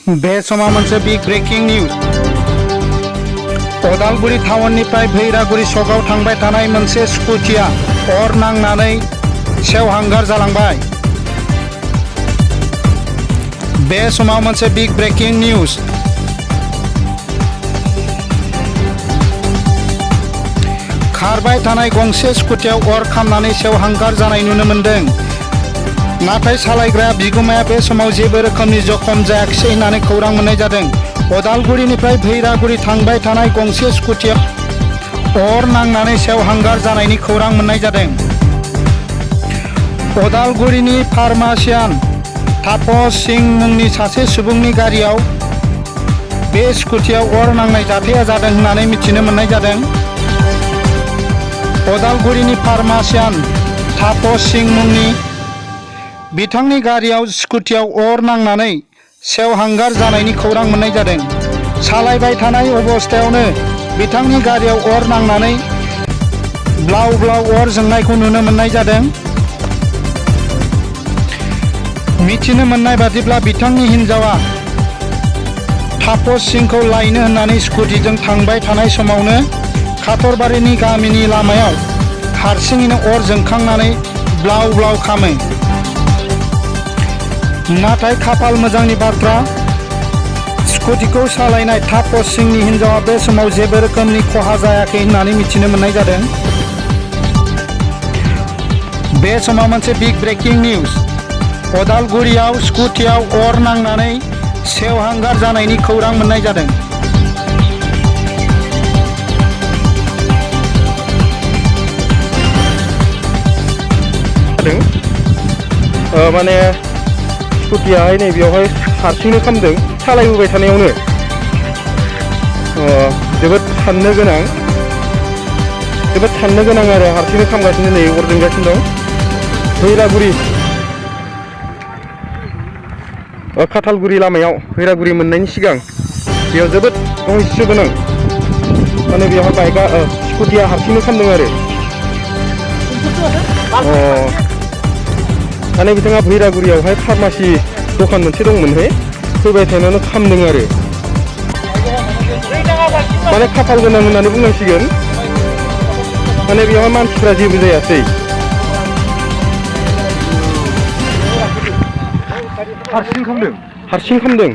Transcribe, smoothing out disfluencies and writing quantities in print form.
बे समाव मोनसे बिग ब्रेकिं निउज। उदालगुरि टाउननिफ्राय भैरागुरि सकआव थांबाय थानाय मोनसे स्कुटिया अर नांनानै सेवहांगार जालांबाय। बे समाव मोनसे बिग ब्रेकिं निउज। खारबाय थानाय गंसे स्कुटियाव अर खामनानै सेवहांगार जानाय नुनो मोन्दों। नाथाय सालायग्रा बिगुमाया बे समाव जेबो रोखोमनि जखम जायाखिसै होननानै खौरां मोननाय जादों। उदालगुरिनिफ्राय भैरागुरि थांबाय थानाय गंसे स्कुटियाव अर नांनानै सेवहांगार जानायनि खौरां मोननाय जादों। उदालगुरिनि फार्मासियान तापस सिंह मुंनि सासे सुबुंनि गारियाव बे स्कुटियाव अर नांनाय जाथाया जादों होननानै मिथिनो मोननाय जादों। उदालगुरिनि फार्मासियान तापस सिंह मुंनि बिथांनि गारियाव स्कुटियाव अर नांनानै सेवहांगार जानायनि खौरां मोननाय जादों। सालायबाय थानाय अबस्थायावनो बिथांनि गारियाव अर नांनानै ब्लाव ब्लाव अर जोंनायखौ नुनो मोननाय जादों। मिथिनो मोननाय बादिब्ला बिथांनि हिन्जावा तापस सिंहखौ लायनो होननानै स्कुटिजों थांबाय थानाय समावनो खाथरबारिनि गामिनि लामायाव हारसिङैनो अर जोंखांनानै ब्लाव ब्लाव खामो। नाथाय खाफाल मोजांनि बाथ्रा, स्कुटिखौ सालायनाय तापस सिंहनि हिन्जावा बे समाव जेबो रोखोमनि खहा जायाखै होननानै मिथिनो मोननाय जादों। बे समाव मोनसे बिग ब्रेकिं निउज। उदालगुरियाव स्कुटियाव अर नांनानै सेवहांगार जानायनि खौरां मोननाय जादों। माने स्कुटियाहाय नैबेयावहाय हारसिंनो खामदों सालायबोबाय थानायावनो। जोबोद साननो गोनां आरो हारसिंनो खामगासिनो नै अर जोंगासिनो दं। भैरागुरि खाथालगुरि लामायाव भैरागुरि मोननायनि सिगां बेयाव जोबोद रहस्य गोनां, माने बेवहाय बाइकआ स्कुटिया हारसिंनो खामदों आरो। माने बिथाङा भैरागुरियावहाय फार्मासि दखान मोनसे दंमोनहाय, फैबाय थानायावनो खामदों आरो। माने खाफाल गोनां होननानै बुंनांसिगोन, माने बेवहाय मानसिफ्रा जेबो जायासै। हारसिं खामदों।